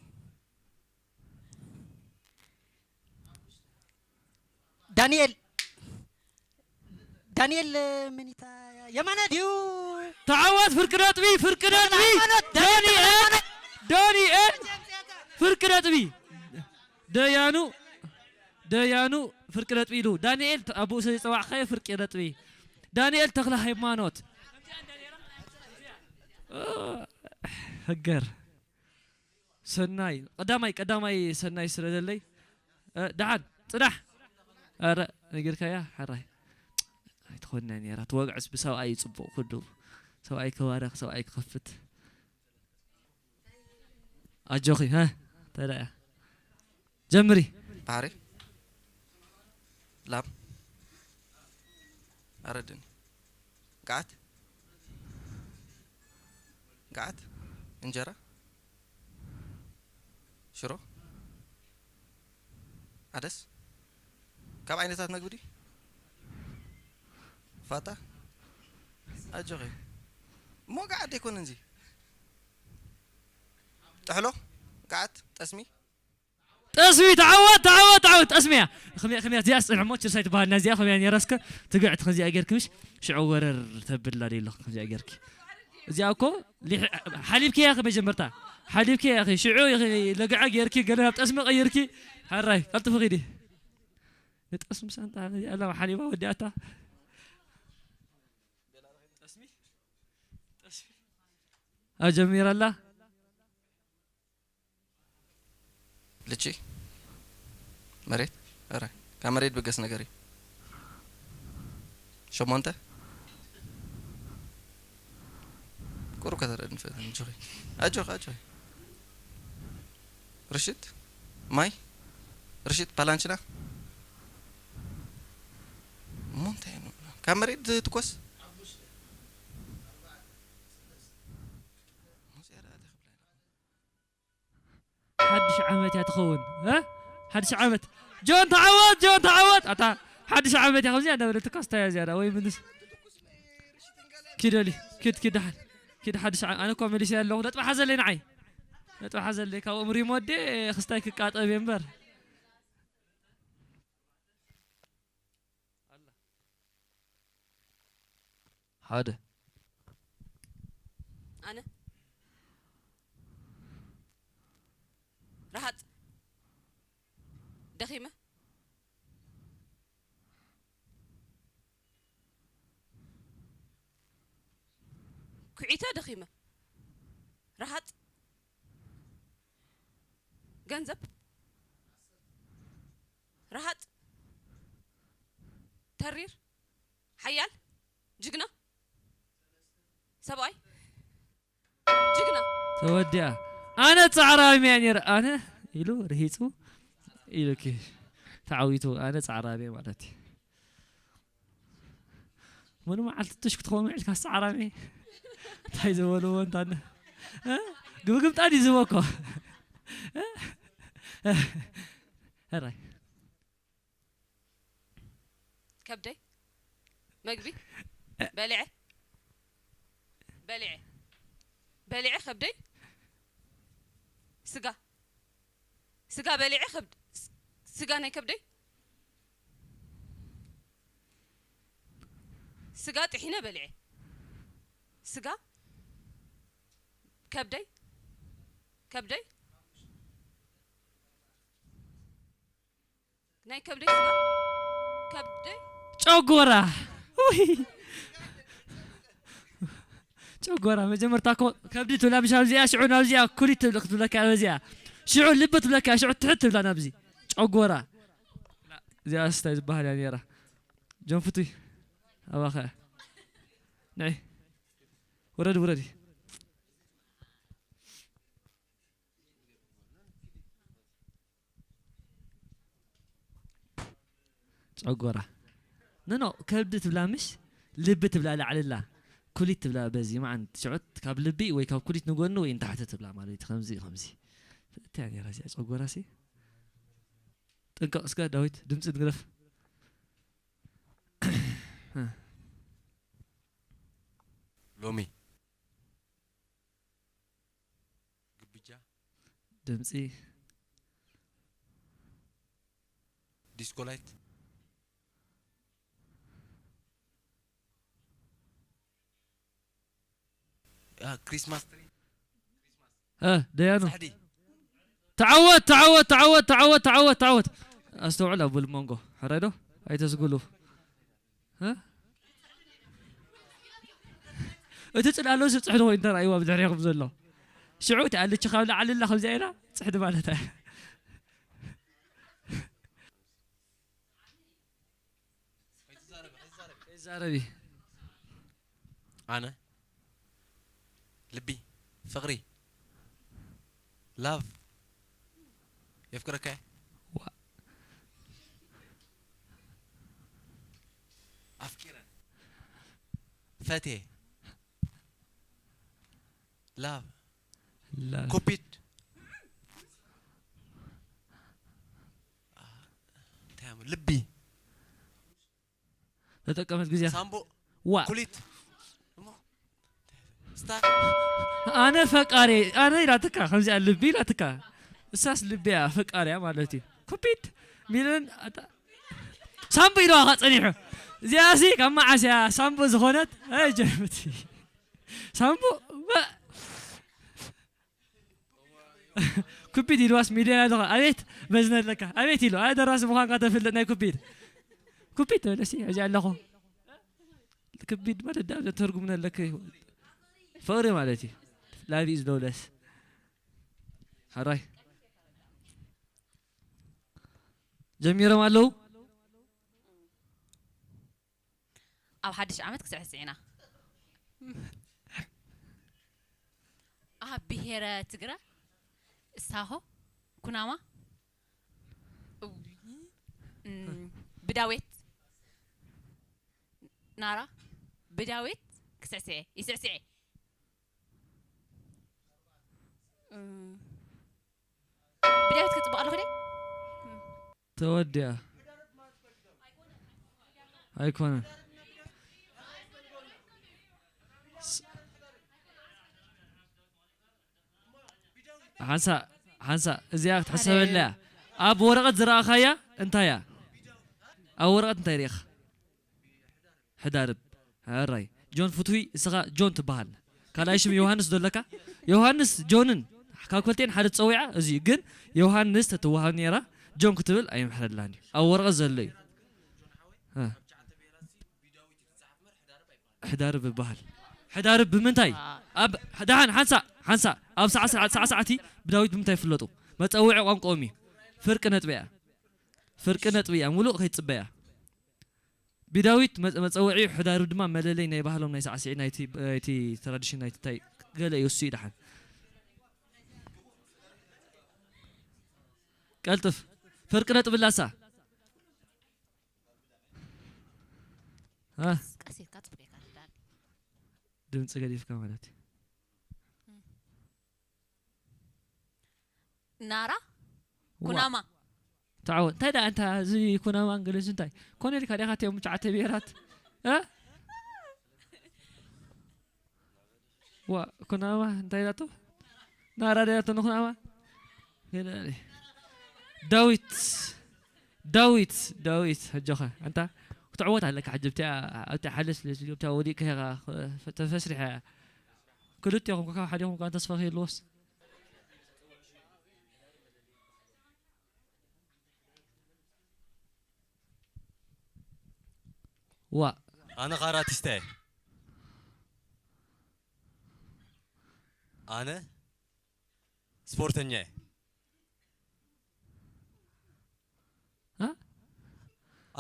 ዳንኤል፣ ዳንኤል፣ እ፣ መኒታ የማነ ድዩ? ተዓወት ፍርቂ ነጥቢ፣ ፍርቂ ነጥቢ። ሃይማኖት፣ ዳንኤል ዳንኤል፣ ሃይማኖት። ዳንኤል ፍርቂ ነጥቢ። ደያኑ፣ ደያኑ ፍርቂ ነጥቢ ኢሉ። ዳንኤል ተ-፣ ኣቦኡ ስለ ዝጸዋዕካዮ ፍርቂ ነጥቢ። ዳንኤል ተኽለ ሃይማኖት። እ፣ ህገር። ሰናይ፣ ቀዳማይ፣ ቀዳማይ ሰናይ ስለ ዘለይ፣ እ፣ ደሓን፣ ጽናሕ። ኧረ፣ ነጊርካያ፣ ሓራይ። ኣይትኾንና ነይራ፣ ትወግዕስ ብሰብኣይ እዩ ጽቡቕ ኩሉ። ሰብኣይ ክባረኽ፣ ሰብኣይ ክኸፍት። ኣጆኺ፣ ሀ፣ ተረያ። ጀምሪ። ባሕሪ። ላም። ኣረድኒ። ገዓት፣ ገዓት፣ እንጀራ፣ ሽሮ፣ ዓደስ፣ ካብ ዓይነታት መግቢ ድዩ? ፋታ፣ ኣጆኺ። እሞ ገዓት ኣይኮነን እዚ። ጥሕሎ፣ ገዓት፣ ጠስሚ። ጠስሚ፣ ተዓወት፣ ተዓወት፣ ተዓወት። ጠስሚ እያ። ከመይ፣ ከመይ እያ እዚኣ? ጽንሕ እሞ ችርሳይ ትበሃል። ናይዚኣ ከመይ እያ ነይራ እስከ? ትግዕቲ ከምዚኣ ጌርኪ ምሽ? ሽዑ ወረር ተብላ ዶ ኣለኹ ከምዚኣ ጌርኪ። እዚኣ እኮ ሊሕ-፣ ሓሊብኪ እያ መጀመርታ። ሓሊብኪ እያ። ሽዑ ኢኺ ለግዐ ጌርኪ፣ ገለ ናብ ጠስሚ ቀይርኪ። ሕራይ፣ ቀልጥፊ ኺዲ። ንጠስሚ ሳንጣ እዚኣ ኣለዋ ሓሊባ ወዲኣታ። ኣጀሚራ ኣላ። ልቺ፣ መሬት፣ ኧረ ካብ መሬት ብገስ ነገር እዩ። ሸሞንተ፣ ቁሩብ ከተረድን ፈተን፣ ኣጆኺ፣ ኣጆኺ፣ ኣጆኺ። ርሽት፣ ማይ፣ ርሽት፣ ፓላንችና። እሞ እንታይ እዩ ንብሎ? ካብ መሬት ዝትኮስ? ሓድሽ ዓመት እያ ትኸውን። እ? ሓድሽ ዓመት። ጆን ተዓወት፣ ጆን ተዓወት። ኣታ ሓድሽ ዓመት እያ ከምዚኣ እንዳበለትካ ስታያ ዝያዳ ወይ ምንስ ኪደሊ፣ ኪድ፣ ኪድ ደሓን። ኪድ ሓድሽ ዓመት። ኣነ እኮ መሊሰ ኣለኹ። ነጥቢ ሓዘለይ ንዓይ። ነጥቢ ሓዘለይ። ካብኦም ሪሞት ድየ ክስታይ ክቃጠብ እየ እምበር። ኣላ። ሓደ። ኣነ ረሃጽ ደኺመ ኩዒተ ደኺመ ረሃጽ ገንዘብ ረሃጽ ተሪር ሓያል ጅግና ሰብኣይ ጅግና ተወዲኣ። ኣነ ጻዕራም እየ ነይረ። ኣነ ኢሉ ርሂጹ ኢሉኪ ተዓዊቱ። ኣነ ጻዕራም እየ ማለት እዩ። ሙሉ መዓልቲ ትሽ ክትኸውን ውዒልካ ጻዕራም እየ። እንታይ ዝበልዎ እንታነ? እ? ግብግብ ጣድ እዩ ዝህቦ እኮ። እ? ሕራይ። ከብደይ መግቢ በሊዐ በሊዐ በሊዐ ከብደይ ስጋ ስጋ በሊዐ ከብድ ስጋ ናይ ከብደይ ስጋ ጥሒነ በሊዐ ስጋ ከብደይ ከብደይ ናይ ከብደይ ስጋ ከብደይ ጨጎራ። ውይ። ጨጎራ መጀመርታ እኮ ከብዲ ትብላ ምሽ ኣብዚኣ ሽዑ ናብዚኣ ኩሊት ትብል ክትብለካ በዚኣ ሽዑ ልቢ ትብለካ ሽዑ ትሕት ትብላ ናብዚ ጨጎራ። እዚኣ ስታይ ዝበሃል እያ ነይራ። ጀንፍቱይ ኣባኸ ንዒ ውረድ ውረድ። ጨጎራ ንኖ ከብዲ ትብላ ምሽ ልቢ ትብላ ላዕልላ ኩሊት ትብላ በዚ መዓን ሽዑት ካብ ልቢ ወይ ካብ ኩሊት ንጎኒ ወይ ንታሕቲ ትብላ ማለት እዩ። ከምዚ ከምዚ እቲያ ነራ እዚኣ ጨጎራ ሲ ጥንቀቕ እስከ ዳዊት ድምፂ ንግረፍ። ሎሚ ግብጃ ድምፂ ዲስኮ ላይት ያ ክሪስማስ ትሪ እ ደያኑ ጻሕዲ ተዓወት ተዓወት ተዓወት ተዓወት ተዓወት ተዓወት ኣስተውዕል ኣቡል መንጎ ሕራይ ዶ ኣይተስጉሉ እ? እቲ ጽላሎ ዝጽሕዶ ኮይኑ ተራእይዋ ብድሕሪኹም ዘሎ ሽዑ እቲ ኣልች ካብ ላዕሊ ኣላ ከምዚኣ ኢላ ጽሕዲ ማለት እያ ይዛረቢ ኣነ ልቢ ፍቕሪ ላቭ የፍቅረካ እየ። ዋ- ኣፍቂረ ተቴ። ላቭ። ላ- ኩፒድ። እንታይ እሞ? ልቢ። ተጠቀመት ግዜ ሳምቦ። ዋ ኩሊት። እሞ። ስታ- ኣነ ፈቃሪ ኣነ ኢላትካ ከምዚኣ ልቢ ኢላትካ እሳስ ልቢያ ፈቃሪያ ማለት እዩ ኩፒድ ሚልን ኣታ- ሳምቦ ኢለዋ ካ ጸኒሑ እዚኣሲ ካብ መዓስ እያ ሳምቦ ዝኾነት ኣይ ጀምቲ ሳምቦ ዋ- ኩፒድ ኢልዋስ ሚድያ ኣለኻ ኣቤት መዝነ ኣለካ ኣቤት ኢሉ ኣይ ደራሲ ምዃንካ ተፍልጥ ናይ ኩፒድ ኩፒድ ተበለሲ እዚ ኣለኹ ክቢድ ማለት ዳ ተርጉምና ኣለከ ፍቅሪ ማለት እዩ ላቪ ኢዝ ሎለስ ሓራይ ጀሚሮም ኣለዉ ኣብ ሓድሽ ዓመት ክስዕስዕ ኢና ኣብ ብሄረ ትግረ እሳሆ ኩናማ እውይ፣ እም፣ ብዳዌት ናራ ብዳዊት ክስዕስዐ ይስዕስዐ እም፣ ብዳዊት ክፅብቕ ኣለኹ ደ ተወዲኣ ኣይኮነን ሓንሳ ሓንሳ እዚኣ ክትሕሰበላ እያ ኣብ ወረቐት ዝረኣኻያ እንታይ እያ ኣብ ወረቐት እንታይ ርኢኻ ሕዳርብ ሕራይ ጆን ፍትዊ እስኻ ጆን ትበሃል ካልኣይ ሽም ዮሃንስ ዶ ኣለካ ዮሃንስ ጆንን ካብ ክልቴን ሓደ ትፀዊዓ እዚ እዩ ግን ዮሃንስ ተትወሃብ ነይራ ጆን ክትብል ኣይምሕረላን እዩ ኣብ ወረቐት ዘሎ እዩ ሕዳርብ ይበሃል ሕዳርብ ብምንታይ ኣብ ደሓን ሓንሳ ሓንሳ ኣብ ሳዕሳዕቲ ብዳዊት ብምንታይ ይፍለጡ መፀውዒ ቋንቋኦም እዩ ፍርቂ ነጥቢ እያ ፍርቂ ነጥቢ እያ ሙሉእ ከይትፅበያ ብዳዊት መፀውዒ ሕዳርብ ድማ መለለይ ናይ ባህሎም ናይ ሳዕስዒ ናይቲ ትራዲሽን ናይቲ ታይ ገለ እዩ እሱ ይደሓን ቀልጥፍ ፍርቂ ነጥቢ ላሳ ቀስ ኢልካ ጽቡቅ ኢልካ ትዳል ድምፂ ገዲፍካ ማለት እዩ ናራ ኩናማ ተዓወት እንታይ ደኣ እንታ እዚ ኩናማ እንግሊዝ እንታይ ኮነ ኢልካ ዲኻ እቲኦም ትሽዓተ ብሄራት እ ዋ ኩናማ እንታይ ኢላቶ ናራ ድያቶ ንኩናማ ዳዊት ዳዊት ዳዊት ኣጆኻ ኣንታ ክትዕወት ኣለካ ሕጂ ብቲያ ኣብቲ ሓደ ስለ ዝብሎ ብቲያ ወዲቅካ ኢኻ ተፈስሪሐ ክልቲኹም ካብ ሓዲኹም ኳ ተስፋ ከየለዎስ ዋ ኣነ ካራቲስታ እየ ኣነ ስፖርተኛ እየ እ?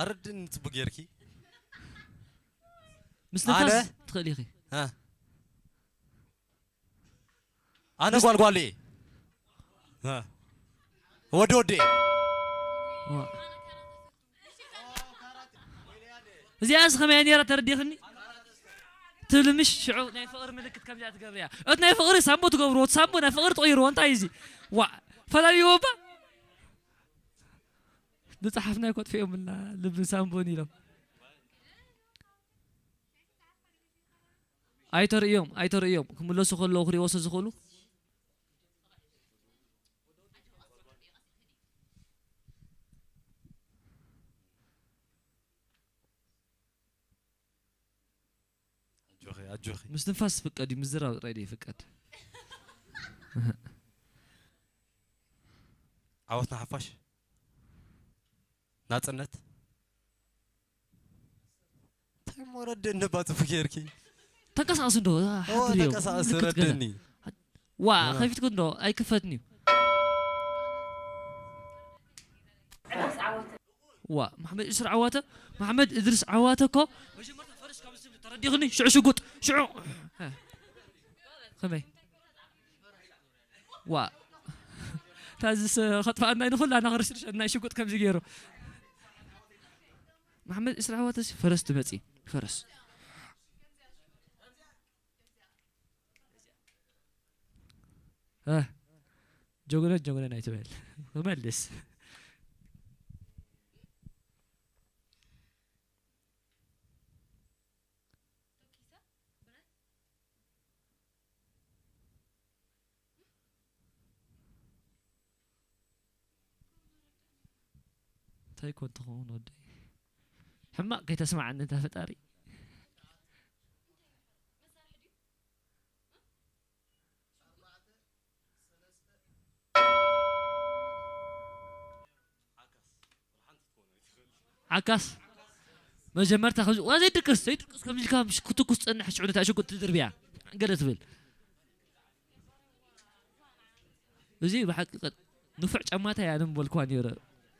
ኣረድን ጽቡቅ ጌርኪ ምስ ኣነ? ንፋስ ትኽእል ኢኺ እ? ኣነ ጓልጓል እየ እ። ወዲ ወዲ እየ ዋ። እዚኣስ ከመያ ነይራ ተረዲኽኒ ትብል ምሽ ሽዑ ናይ ፍቕሪ ምልክት ከምዚኣ ትገብርያ እቲ ናይ ፍቕሪ ሳምቦ ትገብርዎ እቲ ሳምቦ ናይ ፍቕሪ ትቕይርዎ እንታይ እዚ ዋ ፈላልይዎ እባ ዝፀሓፍና ይኮጥፍኦምልና ልብን ሳምቦን ኢሎም ኣይተርእዮም ኣይተርእዮም ክምለሱ ከለዉ ክሪእዎ ስለ ዝኽእሉ ኣጆኺ ኣጆኺ ምስ ንፋስ ዝፍቀድ እዩ ምዝራብ ጥራይ ዶ ይፍቀድ ዓወት ንሓፋሽ ናጽነት እንታይ ሞ ረድእኒ ባጽፉ ጌርኪ ተንቀሳቐስ እንዶ ኦ፣ ሓድር እዮም ተንቀሳቐስ ምልክት ገለ ረድእኒ ዋ ከፊትኩ እንዶ ኣይክፈትን እዩ ዋ መሓመድ እድሪስ ዓዋተ መሓመድ እድሪስ ዓዋተ እኮ መጀመርታ ፈርስ ካብ ዝብል ተረዲኽኒ ሽዑ ሽጉጥ ሽዑ ከመይ ዋ ታዚ ከጥፋኣና ንኹላና ክርስርሸና ሽጉጥ ከምዚ ገይሩ መሓመድ እስራ ዓዋተ ፈረስ ትመፂ ፈረስ እ፣ ጀጉነን ጀጉነን ኣይትበል። ክመልስ። እንታይ ኮን ትኸውን ወደይ? ሕማቕ ከይተስማዓኒ እንታ ፈጣሪ። ዓካስ መጀመርታ ከምዚ ዋ ዘይድቅስ ዘይድቅስ ከምዚ ኢልካ ክትኩስ ጸንሕ ሽዑ ነታ ሽጉጥ ትድርብያ ገለ ትብል። እዚ ብሓቂ ቀ-፣ ንፉዕ ጫማታ እያ ኣነ ምበልኩዋ ነይረ።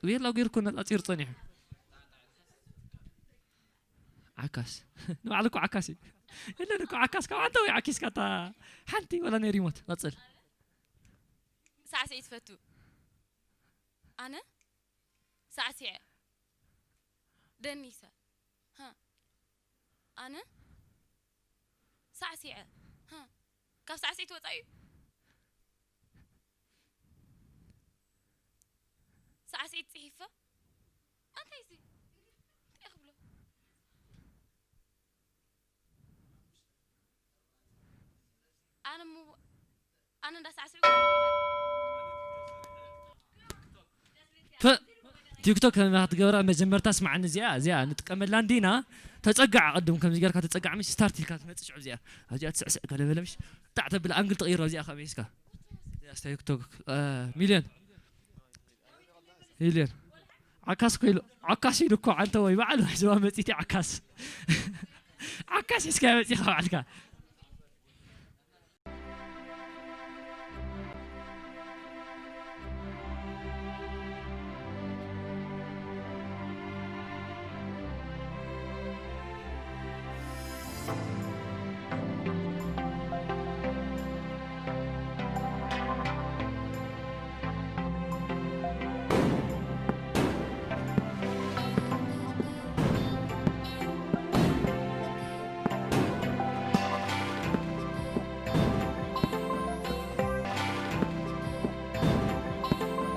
ቤላ ገይሩ እኮ ነጻጺሩ ጸኒሑ። ዓካስ ንባዕሉ እኮ ዓካስ እዩ። የለን እኮ ዓካስ ካብ ኣንተ ወይ ዓኪስካ እታ ሓንቲ ወላ ናይ ሪሞት። ቀጽል። ሳዕስዒት ትፈቱ? ኣነ ሳዕሲዐ ደኒሰ። ሃ። ኣነ ሳዕሲዐ። ሃ። ካብ ሳዕስዒት ወጻኢ እዩ። ሳዕስዒት ጽሒፈ? ኣንታይ እዚ? እንታይ ክብሎ? ኣነ ሙ-፣ ኣነ እንዳ ሳዕስዑ ፕ-፣ ቲክቶክ ከመይ ክትገብራ መጀመርታ ስማዕኒ፣ እዚኣ፣ እዚኣ ንጥቀመላ እንዲና። ተጸጋዕ ቅድም ከምዚ ጌርካ ተጸጋዕ፣ ምሽ ስታርት ኢልካ ትመጽእ ሽዑ እዚኣ። እዚኣ ትስዕስዕ ገለ በለ ምሽ። ጣዕ ተብል ኣንግል ትቕይሮ እዚኣ ከመይ ኢስካ። እዚኣ ስታይ ቲክቶክ፣ እ፣ ሚልዮን። ሚልዮን። ዓካስ እኮ ኢሉ፣ ዓካስ ኢሉ እኮ ዓንተ ወይ በዓል ዝባ መጺቲ ዓካስ። ዓካስ ሒዝካ መጺኻ ባዕልካ።